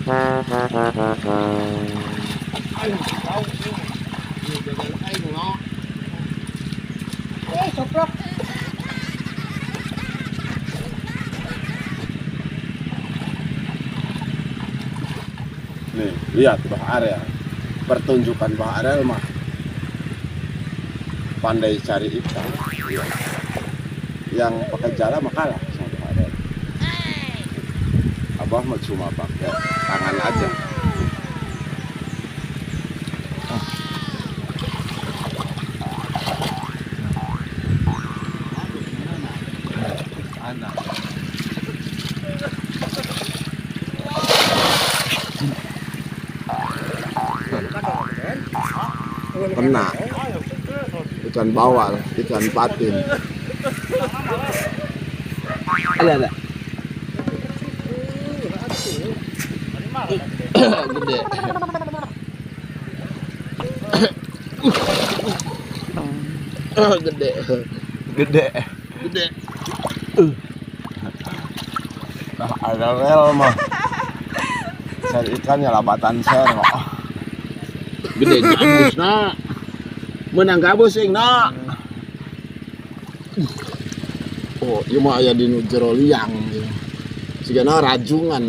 Eh, soprok. Nih, lihat Bah Arel. Pertunjukan Bah Arel mah pandai cari ikan. Iya. Yang pakai jala mah kalah sama Bah Arel. Abah mah cuma pakai tangan aja. Anak. Kena ikan bawal, ikan patin. Ada ada. Gede. Gede. Gede. Gede. Nah, ada rel mah. Cari ikannya labatan ser kok. Gede gabus nak. Menang gabus ing nak. Oh, ieu mah aya di nu jero liang ieu. Sigana rajungan.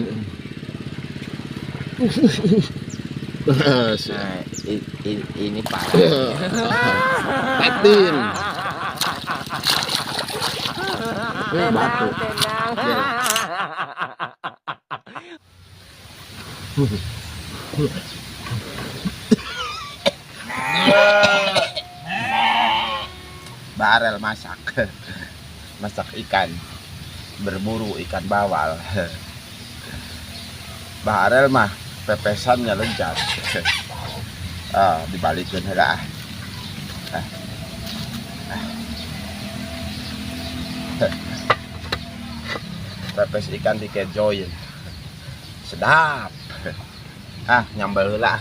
Nah, ini parah. Patin. Batu. Barel masak. Masak ikan. Berburu ikan bawal. Barel mah pepesannya lezat. Ah, dibalikeun heula ah. Ah. Pepes ikan dikejoin. Sedap. Ah, nyambel heula.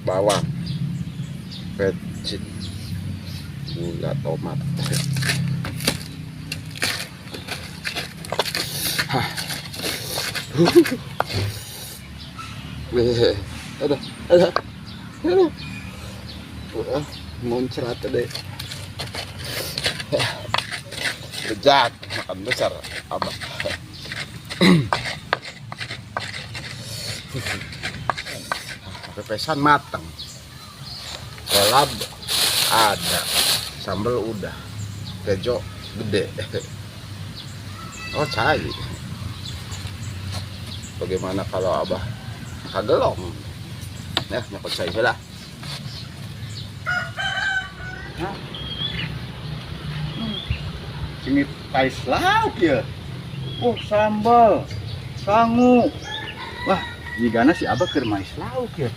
Bawang, pecit, gula, tomat. Hah. Ada, ada, ada. Wah, muncrat deh. Lezat, makan besar, abah. Pepesan matang, kolab ada, sambal udah, kejo gede. Oh cai. Bagaimana kalau abah kagelong? Ya, nyokot cai lah. Sini pais lauk ya. Oh sambal, sangu. Wah, jigana si abah keur mais lauk ya.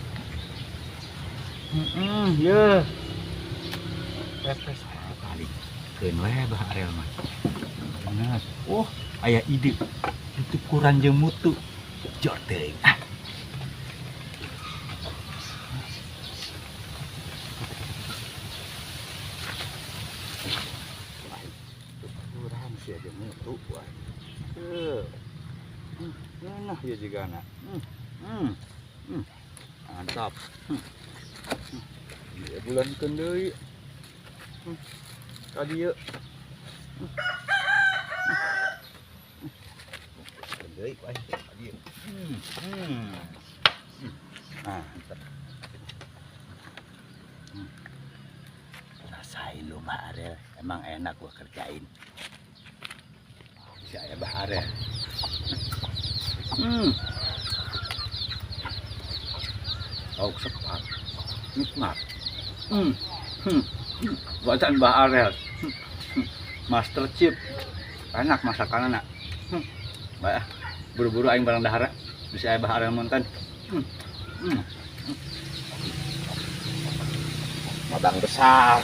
Ya. Pepes kali. Keun we Bah Arel mah. Bener. Oh, aya ide. Itu kurang jeung mutu. Jor teuing. Ah. Kurang sih aja mutu wah. Nah, ya jigana. Mantap. Dia bulan deui. Ka dieu. Deui ku aing ka dieu. Mantap. Rasain lu Bah Arel, emang enak gua kerjain. Si aya Bah Arel. Lauk sepat, nikmat. Buatan Bah Arel, Master Chef, enak masakan anak. Baik, buru-buru aing barang dahara, bisa aya Bah Arel montan. Madang besar,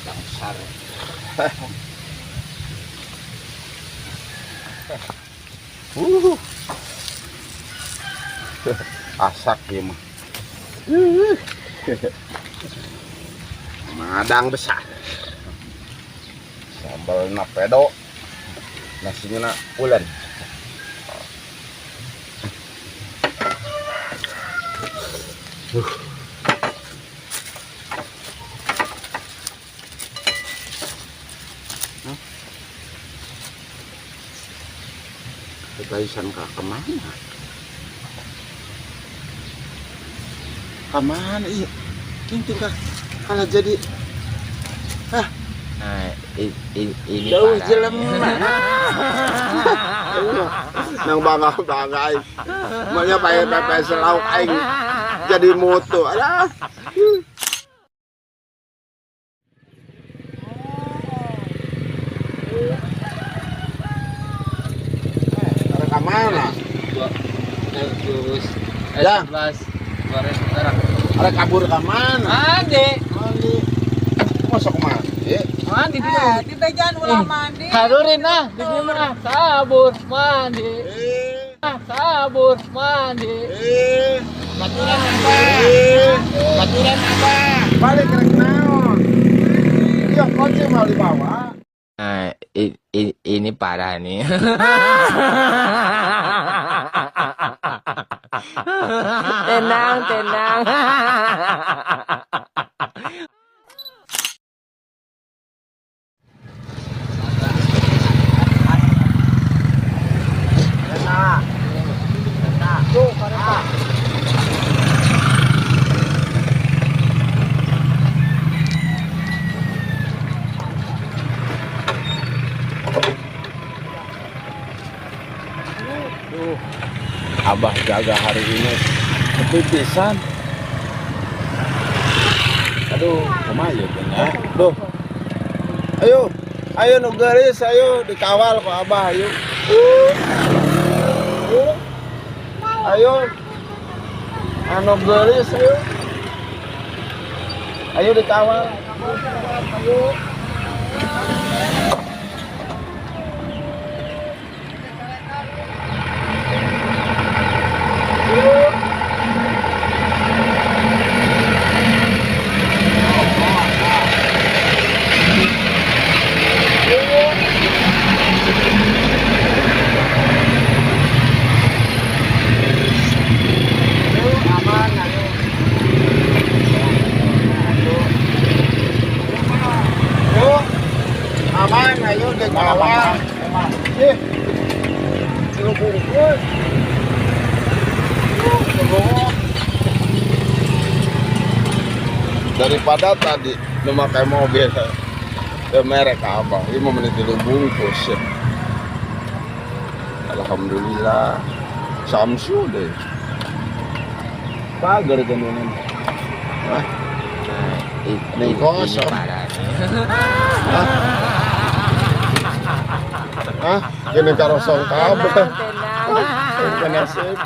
madang besar. Asak ya mah. Madang besar. Sambal na pedo. Nasinya na ulen. Kebaisan ka kemana? Kemana iya? Kinting kah? Kalau jadi Nah, ini jauh parah. Jelema. Nang bangga bangga aing. Makanya pakai pepes lauk aing jadi mutu. Alah. Eh, ka mana? Terus Ya. 11 2.000 perak. Arek kabur ka mana? Mandi. Mandi. Masuk mandi. Mandi dulu. Eh, di bejaan ulah mandi. Harurin ah, di dieu mah kabur mandi. Eh, Ah, kabur mandi. eh. Baturan apa? Eh, baturan apa? Balik rek naon? Iya, kunci mau dibawa. Nah, ini parah nih. Tenang, tenang. Duh, Abah jaga hari ini sepi pisan. Aduh, kumaha ieu teh nya? Duh. Ayo, ayo nu geulis, ayo dikawal ku Abah, ayo. Ayo. Anu geulis, ayo. Ayo dikawal. Ayo. Ayo, aman, ayo. Ayo. Aman, ayo dikawal. Ih. Tilu bungkus. Aduh, daripada tadi memakai mobil ya merek apa ini mau menit tilu bungkus ya. Alhamdulillah Samsu deh pagar ganunan ah. Nah, Ini ini kosong. Parah nih. Ah, gini karosong kabeh. Tenang. Nasib.